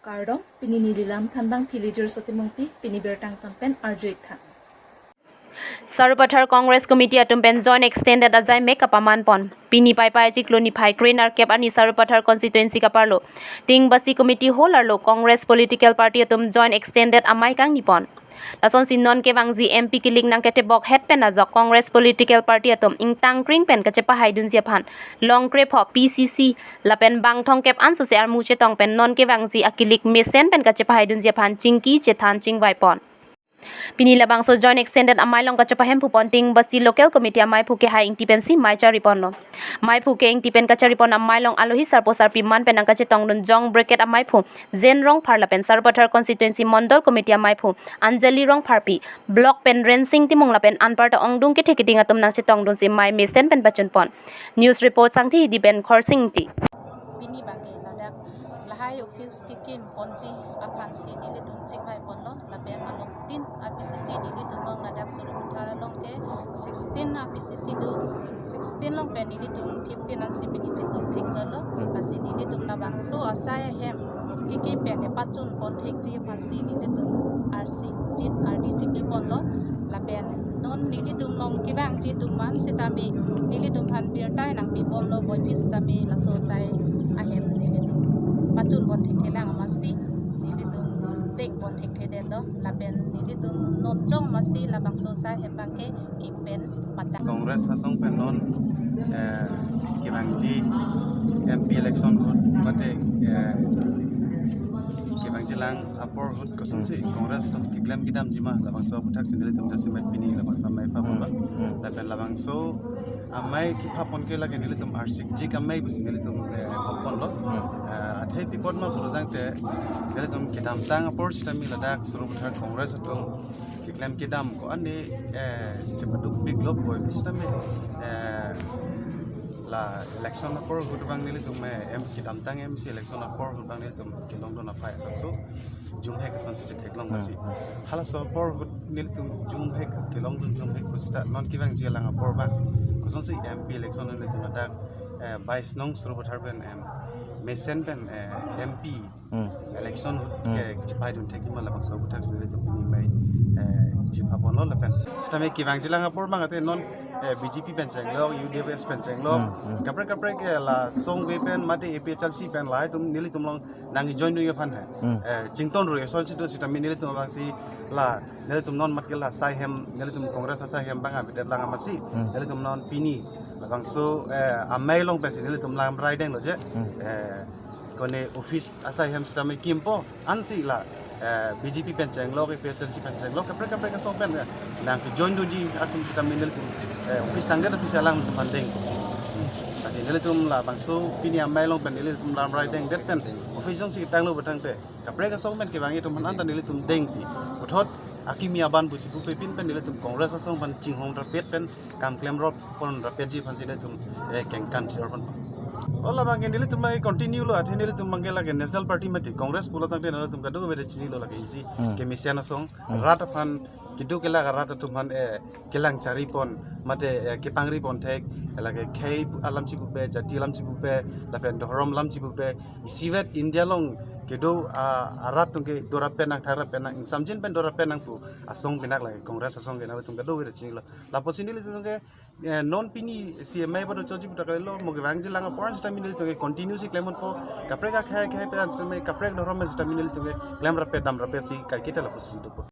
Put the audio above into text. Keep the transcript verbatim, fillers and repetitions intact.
Kardom, pini neli lam thanbang Philiger Sotimungpi, pini birta angton pen arju-ik tha. Sarupathar Congress Committee atum pen Joint Extended ajai mek kapaman pon. Pini Paipai achiklo niphai kre-nerkep arni Sarupathar Constituency kaparlo Tingbasi Committee Hall arlo Congress Political Party atum Joint Extended amei kangni pon. Lasonsi non kevangji M P kilik nangketebok het pen ajok Congress Political Party atum ingtangkring pen kachepahaidunji aphan long krepho P C C lapen bang thomkep ansose armu chetong pen non kevangji akilik mesen pen kachepahaidunji aphan chingki chethan chingvai pon. Pini labangso Joint Extended amei along kachepahemphu pon Tingbasi Local Committee ameiphu Kehai Ingti pensi mei chari ponlo. Meiphu Kehai Ingti pen kachari pon amei along alohi sarpo sarpi man pen nangkachetongdun Jong Bracket ameiphu Jen Rongphar lapen Sarupathar Constituency Mondol Committee ameiphu Anjali Rongpharpi, Block pen Rensing Timung lapen anparta ongdung kethe keding atum nangchetongdunsi mei mesen pen pachun pon. News report Sangthi Hidi pen Khorsing Ingti. Pini bangke ladak lahai office kekim ponji aphansi nelitum chingvai ponlo, lapen along tin a P C C nelitum along ladak Sarupathar along ke sixteen a P C C do, sixteen along pen nelitum fifteen ansi pini chitor thekjolo. Hmm. Lasi nelitum labangso asai ahem kekim pen pachun pon thekji aphansi nelitum arsik jit ardi chipi ponlo, lapen non nelitum along kevangji atum man sitame nelitum aphan birta nangpi ponlo, boipi sitame laso asai ahem nelitum pachun pon thekthe lang amatsi nelitum deng pon thekthedetlo, lapen nelitum non jong amatsi labangso asai ahem bangke kim pen mata. Congress asong pen non, eh, kevangji M P election ahut mate, eh, kevangji lang apor ahut kosonsi Congress atum keklem kedamji ma labangso aputhaksi nelitum jasemet pini labangso amei pha ponlo. Hmm. Lapen labangso amei kepha pon ke lake nelitum arsikjik amei pusi nelitum, eh, pha ponlo. Hmm. Eh, athe pi apot ma pulo tangte nelitum kedamtang apor sitame ladak Sarupathar Congress atum keklem kedam ko-an ne, eh, chepadukpiklo, boipi sitame, eh, la election apor ahut abang nelitum, eh, M kedamtang M C election apor ahut abang nelitum kelongdun aphai asapso jumhek asonsi chetheklong masi. Hmm, hmm. Halaso apor ahut nelitum jumhek kelongdun jumhek pusita non kevangji alang apor abang kosonsi M P election nelitum ladak, eh, bais nong Sarupathar pen, em, mesen pen, eh, M P Hmm. Election ahut Hmm. ke chepahaidun thekji ma labangso aputhaksi nelitum pini mei, eh, chepha ponlo lapen sitame kevangji lang apor abang ate non, eh, B J P pen chenglok, U D F pen chenglok, Hmm, hmm. kaprek kaprek ke la songve pen mate A P H L C pen lahai atum nelitum along nangjoin dunji aphan hai. Hmm. Eh, chington ru asonsi do sitame nelitum abangsi la nelitum non mat ke la asai ahem nelitum Congress asai ahem abang avedet lang amatsi Hmm. nelitum non pini labangso, eh, amei along pensi nelitum lam rai denglo je. Hmm. Eh, kone office asai ahem sitame kimpo ansi la, eh, B J P pen chenglok, A P H L C pen chenglok, kaprek kaprek asong pen, eh, nangkejoin dunji atum sitame nelitum, eh, office tangdet aphi si alanglitum aphan deng. Lasi nelitum labangso pini amei along pen nelitum lam rai dengdet pen office jongsi tanglo pu tangte kaprek asong pen kevangji atum aphan anta nelitum dengsi puthot akimi aban pu chipupe pin pen nelitum Congress asong aphan chinghong rapet pen kam klem rot pon rapetji aphansi nelitum, eh, kengkan chirot pon. O labangke nelitum abangke continue lo, athe nelitum abangke lake National Party mati Congress pulo tangte nelitum kadokave chinilo lake isi Hmm. kemesen asong Hmm. rat aphan kedo kelak arat atum aphan, eh, kelang chari pon mate, eh, kepangri pon thek lake khei alam chipupe, jati alam chipupe, lapen dhorom alam chipupe, isivet India along kedo, ah, arat atum ke dorap pen nang, tharap pen nang, ingsamjin pen dorap pen nang pu asong pinak lake Congress asong ke nelitum kadokave chinilo. Lapusi nelitum ke, eh, non pini si amei pado choji puta kalilo, mo kevangji lang apor sitame nelitum ke continue si klem ponpo, kaprek akhei akhei pen sitame, kaprek dhorom pen sitame nelitum ke klem rapet dam rapet si kaiketa lapusi dopo.